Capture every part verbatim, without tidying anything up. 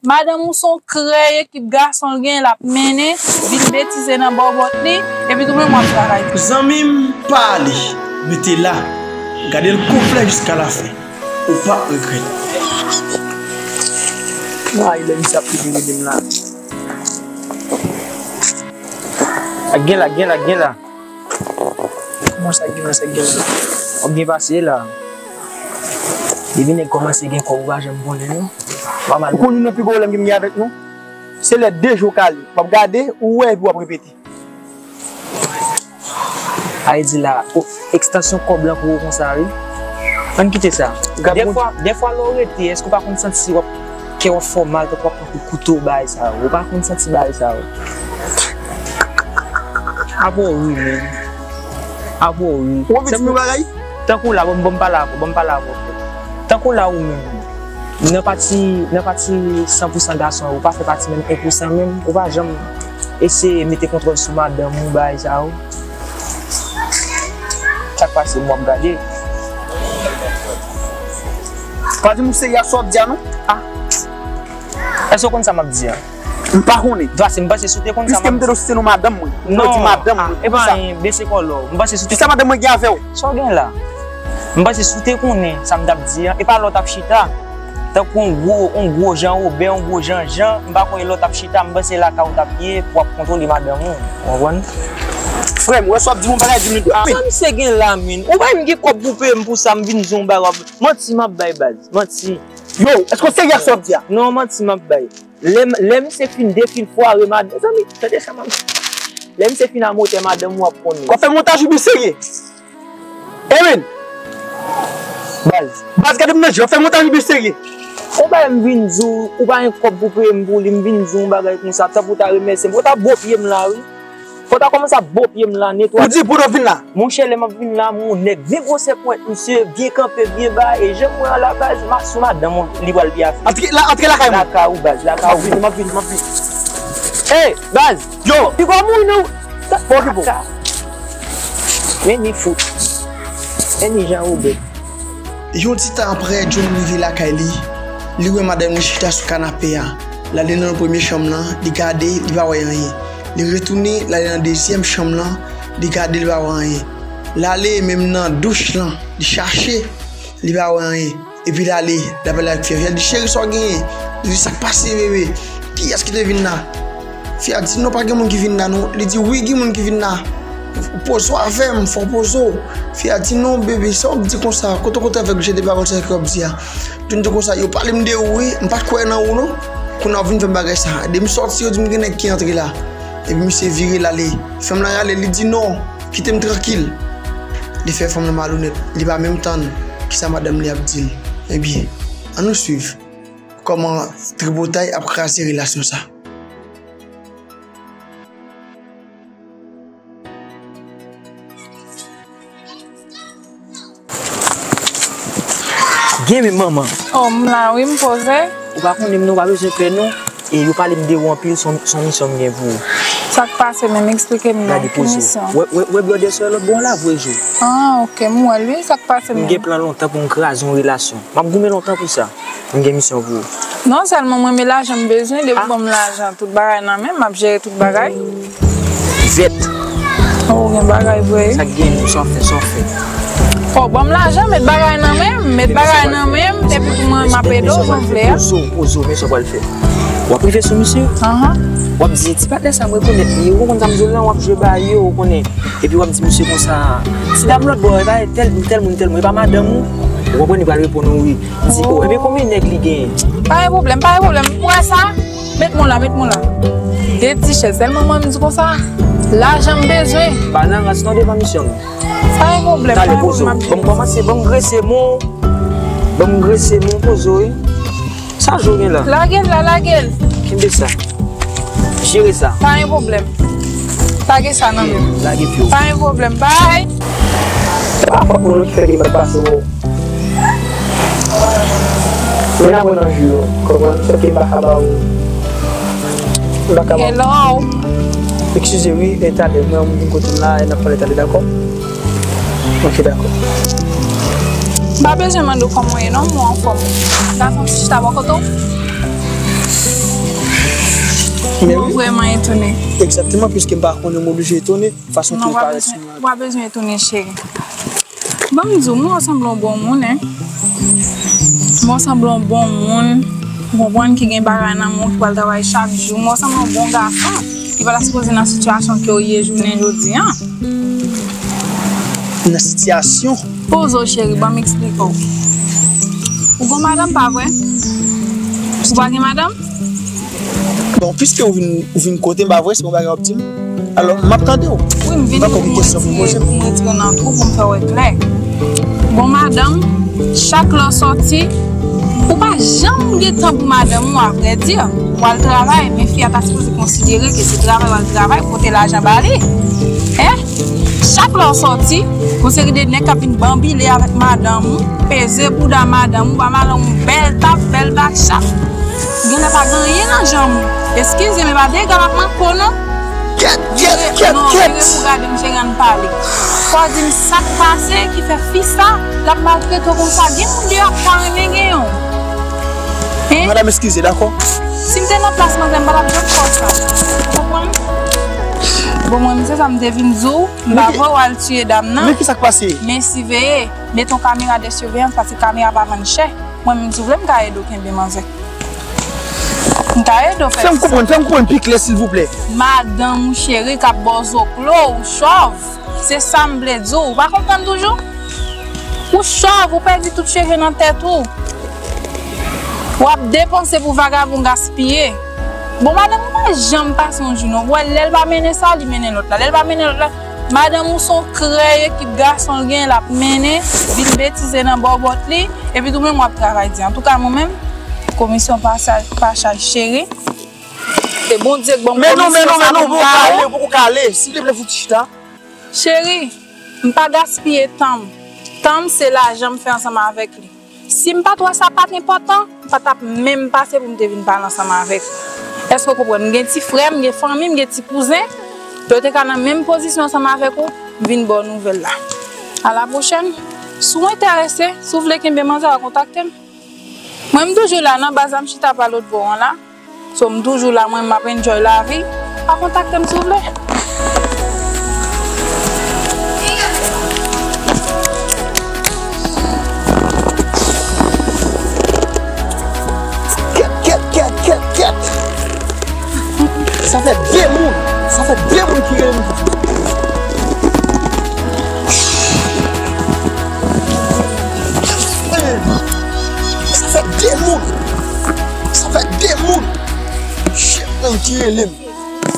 Madanm ou se yon krèy, ekip gason l gen, l ap mennen, vin betize nan bòbòt li, epi tou menm w ap travay. Zanmi m, pa ale, rete la. Gade l konplè jiska lafen. Ou p ap regrèt. Ay, lè misye ap fini rele m la. Ak gen la, gen la, gen la. Kòman sa gen la, sa gen la? W ap byen pase la. Depi nèg kòmanse gen kòb, ou pa janm konnen non. Ou pa mal. Ou konn youn nan pi gwo pwoblèm ke m gen avèk nou? Se lè de jou kale. W ap gade, ou wè, epi w ap repete. Sa vle di la, o, ekstansyon kòb lan pou ou konsa, wi. Ann kite sa. Dèfwa, dèfwa lè w rete, èske w pa konn santi w ap, kè w ap fè w mal, tankou w ap pran kout kouto, bagay sa yo? Ou pa konn santi bagay sa yo? Apa w ri, menm. Apa w ri. Ou anvi di m yon bagay? Tankou la, bon, bon, m pale avè w, bon, m pale avè w. Tankou la, ou menm. Nan pati, nan pati san pou san gason yo, ou pa fè pati menm en pou san menm, ou pa janm eseye mete kontwòl sou madanm ou, bagay sa yo. Sa k pase, m w ap gade. Pa di m ou serye ak sa w ap di a non. Ah. Èske w konn sa m ap di a? M pa konnen. Dwa se m panse si w te konn sa m ap di. Piske m te di w se non madanm mwen. Non. Ou di madanm mwen. Ah, e pa anyen, bese kòlè w. M panse si w te. Kisa madanm mwen gen avè w? Sa w gen la? M panse si w te konnen sa m t ap di a, e pa lè w t ap chita tankou yon gwo, yon gwo Jan Wobè, yon gwo Jan Jan, m pa konnen lè w t ap chita, m panse lakay ou t ap ye pou w ap kontwole madanm ou. Ou konprann? Frè m, ou wè sa w ap di m, yon bagay di m li dwat. Sa misye gen la, menm? Ou pa menm gen kòb pou peye m pou sa, m vin di w yon bagay, w ap manti m ap bay, baz. Manti. Yo, èske w serye ak sa w ap di a? Non, manti m ap bay. Lè, lè misye fin defil fware madanm, mezanmi, tande sa m ap di. Lè misye fin amotè madanm ou ap konnen. W ap fè montaj ou byen serye. Erin! Baz. Baz, gade m nan je, w ap fè montaj ou byen serye. Ou bay m vin di w, ou pa gen kòb pou peye m pou li, m vin di w yon bagay konsa, tanpou w ta remèsye m. Ou ta bo pye m la, wi. Fò w ta kòmanse ap bo pye m la, netwaye. Ou di pou w vin la? Monchè, lè m ap vin la, m yon nèg byen gwosè pwent, misye byen kanpe, byen ba, e jan m wè a la, baz, m ap sou madanm ou, li pral byen avè m. Antre la, antre lakay mwen. Lakay ou, baz, lakay ou. M ap vini, m ap vini, m ap vini. Ey, baz! Yo! Li pa mouri non. Bon, okipe w. Men ni fout. Men ni Jan Wobè. Yon ti tan aprè, John rive lakay li. Li wè madanm li chita sou kanape a. L ale nan premye chanm lan, li gade, li pa wè anyen. Li retounen, l ale nan dezyèm chanm lan, li gade, li pa wè anyen. L ale menm nan douch lan, li chache, li pa wè anyen. Epi l ale, l ap pale ak fi a. Fi a di, "Cheri, sa w genyen?" Li di, "Sa k pase, bebe? Kiyès ki te vin la?" Fi a di, "Non, pa gen moun ki vin la, non." Li di, "Wi, gen moun ki vin la. Poze w avè m, fò w poze w." Fi a di, "Non, bebe, sa w ap di konsa? Kote w kote avèk je de pawòl sa ke w ap di a?" Li di konsa, "Yo pale m de ou, wi, m pa t kwè nan ou, non. Kounye a w vin fè m bagay sa a. Depi m sòti, yo di m gen nèg ki antre la." Epi misye vire l ale. Fanm lan rale, li di, "Non, kite m trankil." Li fè fanm lan malonèt. Li pa menm tann kisa madanm li ap di l. Ebyen, ann nou swiv kòman tripotay ap kraze relasyon sa. Gen men manman. Oh, m la wi, m poze. Ou pa konnen m non, ou pa bezwen pè non. E yo pale m de ou anpil, se yon, se yon misyon m gen pou ou. Sa k pase menm? Eksplike m non. Gade poze w. Wè, wè, wè blòdè sou lòt bò la, vre jou. Ah, ok, m wè l wi, sa k pase menm? M gen plan lontan pou m kraze yon relasyon. M ap goumen lontan pou sa. M gen misyon pou ou. Non sèlman m renmen lajan, m bezwen, depi w ban m lajan, tout bagay nan men m, m ap jere tout bagay. Vèt. Oh, ou gen bagay vre. Sa k gen, sa w ap fè, sa w ap fè. Oh, ban m lajan, met bagay nan men m, met bagay nan men m, epi pou mwen, m ap ede w jan w vle a. Poze w, poze w, men sa w pral fè. W ap rive sou misye. Ahan. W ap di, "Ti patnè sa, m rekonèt li, ou konn sa m di w lan, w ap jwe ba yo, ou konnen." Epi w ap di misye konsa, "Ti dam lòt bò, e pa tèl, tèl moun, tèl moun, e pa madanm ou?" Ou konprann, li pral reponn ou wi. Di, "Oh, ebyen konbyen nèg li genyen?" Pa gen pwoblèm, pa gen pwoblèm. Ou wè sa? Met mwen la, met mwen la. De ti chèz. Sèlman mwen, m di konsa, lajan m bezwen. Pa nan rans non devan misyon nou. Pa gen pwoblèm, pa gen pwoblèm, m ap vini. Bon, kòmanse, bon, grese mwen. Bon, grese mwen, poze w wi. Sa jou gen la? Lage l la, lage l. Kenbe sa. Jere sa. Pa gen pwoblèm. Lage sa nan men m. Lage pye w. Pa gen pwoblèm, bay. Se pa fòt mwen non ki fè li mal pase w. Men nan mwen nan jou yo, konprann, sòf ke m pa ka ba w. M pa ka ba w. Hello. Eskize wi, e talè, mwen yon moun vin kote m la, e n ap pale talè, dakò? Ok, dakò. M pa bezwen mande w kòman w ye non, mwen anfòm. Gason ti chita bò kote w. Mwen vrèman etone. Egzakteman, piske m pa konnen, m oblije etone fason ke l parèt sou mwen. Ou pa bezwen etone, cheri. Ban m di w, mwen sanble yon bon moun, en. Mwen sanble yon bon moun, ou konprann, ki gen bagay nan men w, ki pral travay chak jou. Mwen sanble yon bon gason, ki pa ta sipoze nan sitiyasyon ke w ye jounen jodi a. Nan sitiyasyon? Poze w, cheri, ban m eksplike w. Ou gon madanm, pa vre? Ou pa gen madanm? Bon, piske ou vin, ou vin kote m, pa vre, se yon bagay w ap di m? Alò, m ap tande w. Wi, m vin pou m retire, pou m retire nan twou, pou m fè w wè klè. Bon, madanm, chak lè w sòti, ou pa janm gen tan pou madanm ou, avrèdi. W al travay, men fi a ta sipoze konsidere ke se travay w al travay, pote lajan ba li. Hein? Chak lè w sòti, gon seri de nèg k ap vin banbile avèk madanm ou, peze bouda madanm ou, ba madanm ou bèl tap, bèl bachap. Genlè pa gen anyen nan janm ou. Eskize, men pa dega m ap manke w non. Kèt, kèt, kèt, non, kèt. Vire pou gade m, jere, ann pale. Fò w di m sa k pase ki fè fi sa l ap maltrete w konsa. Gen moun deyò k ta renmen genyen w. Hein? Madanm, eskize, dakò? Si m te nan plas manzè, m pa t ap janm fè w sa. Ou konprann? Bon, mwen, se sa m te vin di w. M pa vle w al tiye dam nan. Men ki sa k pase? Men siveye. Mete yon kamera de siveyans, paske kamera pa vann chè. Mwen menm, si w vle, m ka ede w kenbe manzè. M ka ede w fè ti sa. Fè m konprann, fè m konprann pi klè, silvouplè. Madanm ou cheri k ap ba w zoklo, ou chòv. Se sa m vle di w. Ou pa konprann toujou? Ou chòv, ou pèdi tout cheve nan tèt ou. W ap depanse pou vagabon gaspiye. Bon, madanm ou pa janm pase yon jou non. Ou wè, lè l pa mennen sa, li mennen lòt la. Lè l pa mennen lòt la, madanm ou se yon krèy ekip gason l gen, l ap mennen, vin betize nan bòbòt li, epi tou menm w ap travay di. Antouka, mwen menm, komisyon pasaj, pachaj cheri. Se Bondye k ban m komisyon sa pou m ba ou. Men non, men non, men non, ou poko ka ale, ou poko ka ale. Silvouplè, fouti chita. Cheri, m pa gaspiye tan m. Tan m se lajan m fè ansanm avèk li. Si m pa t wè sa pa t enpòtan, m pa t ap menm pase pou m te vin pale ansanm avèk ou. Èske w konprann? M gen ti frè, m gen fanmi, m gen ti kouzen. Yo te ka nan menm pozisyon ansanm avèk ou, m vin ba w nouvèl la. A la pwochèn. Si w enterese, si w vle kenbe manzè, w a kontakte m. Mwen, m toujou la nan baz la, m chita pa lòt bò an la. So, m toujou la, mwen, m ap enjoy lavi. Pa kontakte m, si w vle. Kèt, kèt, kèt, kèt, kèt. Sa fè de moun. Sa fè de moun ki rele m. Sa fè de moun. Sa fè de moun. Chèf nan ki rele m,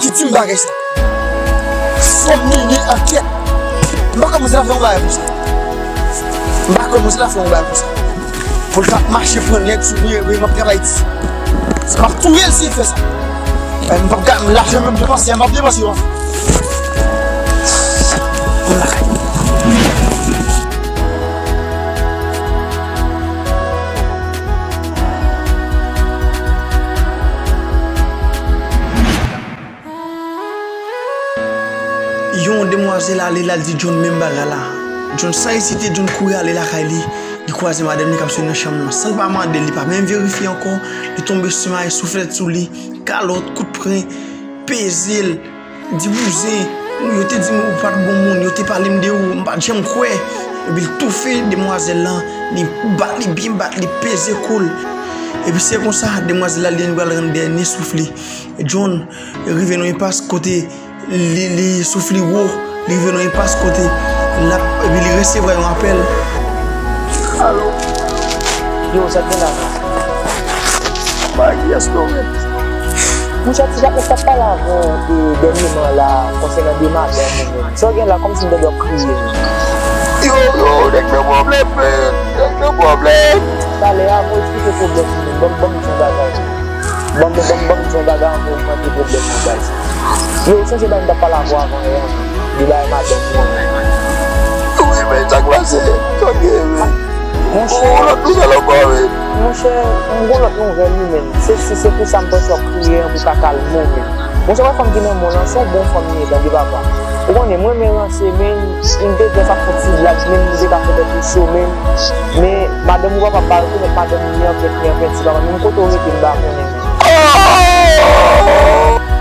ki di m bagay sa. Fò m mennen ankèt. M pa kòmanse la fè yon bagay konsa. M pa kòmanse la fè yon bagay konsa. Pou l t ap mache pran nèg sou mwen, wi, m ap travay di. M ap touye l si l fè sa. M p ap gade lajan menm depanse, m ap depanse yo. Pou lakay. Yon demwazèl ale, l al di John menm bagay la. John san ezite, John kouri ale lakay li. Li kwaze madanm li k ap soti nan chanm nan. San l pa mande l, li pa menm verifye ankò. Li tonbe simaye, souflèt sou li, kalòt, kout pwen, peze l. Di bouzen, yo te di m ou pa t bon moun, yo te pale m de ou, m pa t janm kwè. Epi l toufe demwazèl lan, li bat li byen bat, li peze kou l. Epi se konsa, demwazèl la, li pral rann dènye souf li. John rive nan enpas kote li, li souf li wo, li rive nan enpas kote l ap, epi li resevwa yon apèl. Alo? Yo, sa k gen la? Bay, kiyès ke w ye? Monchè, ti Jakmèl t ap pale avè w, e, dènyèman la, konsènan de madanm ou menm. Sa w gen la, kòmsi m tande w ap kriye menm. Yo, yo, nèg nan pwoblèm, men. Nèg nan pwoblèm. Talè a, mwen eksplike pwoblèm ou menm. Ban m, ban m di w bagay. Ban m, ban m, ban m di w bagay, anvan w mande pwoblèm nan bay sa. Yo, ou sonje bagay m t ap pale avè w avan yè an, de bagay madanm ou an? Wi, men sa k pase? Sa w gen, men? Monchè, ou gon lòt nouvèl ankò, wi. Monchè, m gon lòt nouvèl, wi, men. Se, se, se pou sa m panse w ap kriye an pou ka kalme w, men. Monchè, wè fanm ki nan men w lan, se yon bon fanm li ye, tande papa. Ou konnen, mwen renmen ranse, men m te gen sa fè ti blag, men m te ka fè tèt li cho, men, men madanm ou papa m pa rekonèt madanm li an pèt, li an pèt, ti papa, menm kote w rete, m pa konnen, men. Oh!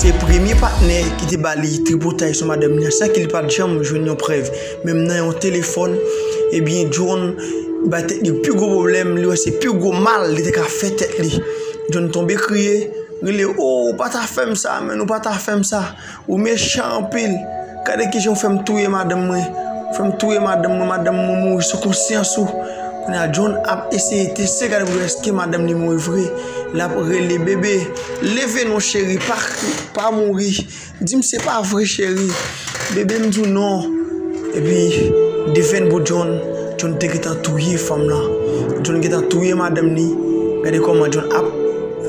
E premye patnè ki te ba li tripotay sou madanm li an, san ke li pa t janm jwenn yon prèv, menm nan yon telefòn, ebyen, John bay tèt li pi gwo pwoblèm, li wè se pi gwo mal li te ka fè tèt li. John tonbe kriye, rele, "O, ou pa ta fè m sa, men ou pa ta fè m sa. Ou mechan anpil. Gade kijan w fè m touye madanm mwen. Ou fè m touye madanm mwen, madanm mwen mouri sou konsyans ou." Kounye a, John ap eseye teste, gade pou l wè èske madanm li mouri vre. L ap rele, "Bebe, leve non, cheri, pa kri, pa mouri. Di m se pa vre, cheri. Bebe, m di w non." Epi, devèn pou John, John te gentan touye fanm lan. John gentan touye madanm li. Gade kòman John ap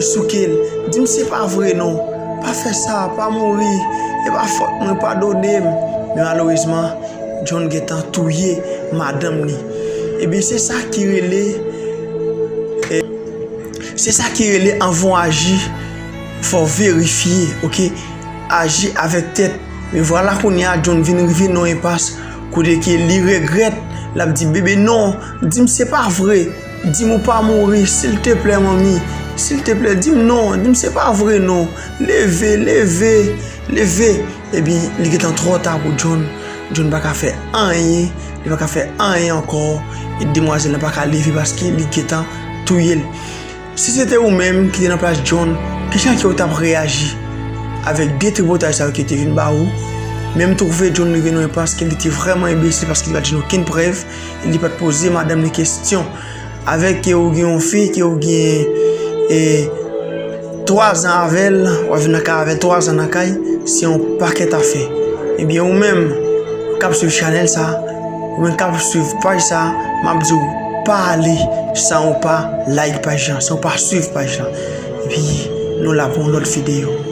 souke l. "Di m se pa vre non. Pa fè sa, pa mouri. E pa fòt mwen, padone m." Men malerezman, John gentan touye madanm li. Ebyen, se sa ki rele, eh, se sa ki rele anvan w aji, fò w verifye, oke? Aji avèk tèt. Men vwala kounye a, John vin rive nan yon enpas kote ke li regrèt, l ap di, "Bebe, non, di m se pa vre. Di m ou pa mouri, silteplè, manmi. Silteplè, di m non, di m se pa vre, non. Leve, leve, leve." Ebyen, li gentan twò ta pou John. John pa ka fè anyen, li pa ka fè anyen ankò. E demwazèl la pa ka leve paske li gentan touye l. Si se te ou menm ki te nan plas John, kijan ke w t ap reyaji avèk de tripotay sa yo ke te vin ba ou? Men m twouve John rive nan yon enpas ke li te vrèman enbesil paske li pa t jwenn okenn prèv, li pa t poze madanm li kesyon. Avèk ke ou gen yon fi, ke ou gen, e, twa zan avè l, w ap viv nan kay avè l twa zan nan kay, se yon pakèt afè. Ebyen, ou menm k ap swiv chanèl sa, ou menm k ap swiv paj sa, m ap di w pa ale san ou pa like paj lan, san ou pa swiv paj lan. Epi, nou la pou yon lòt videyo.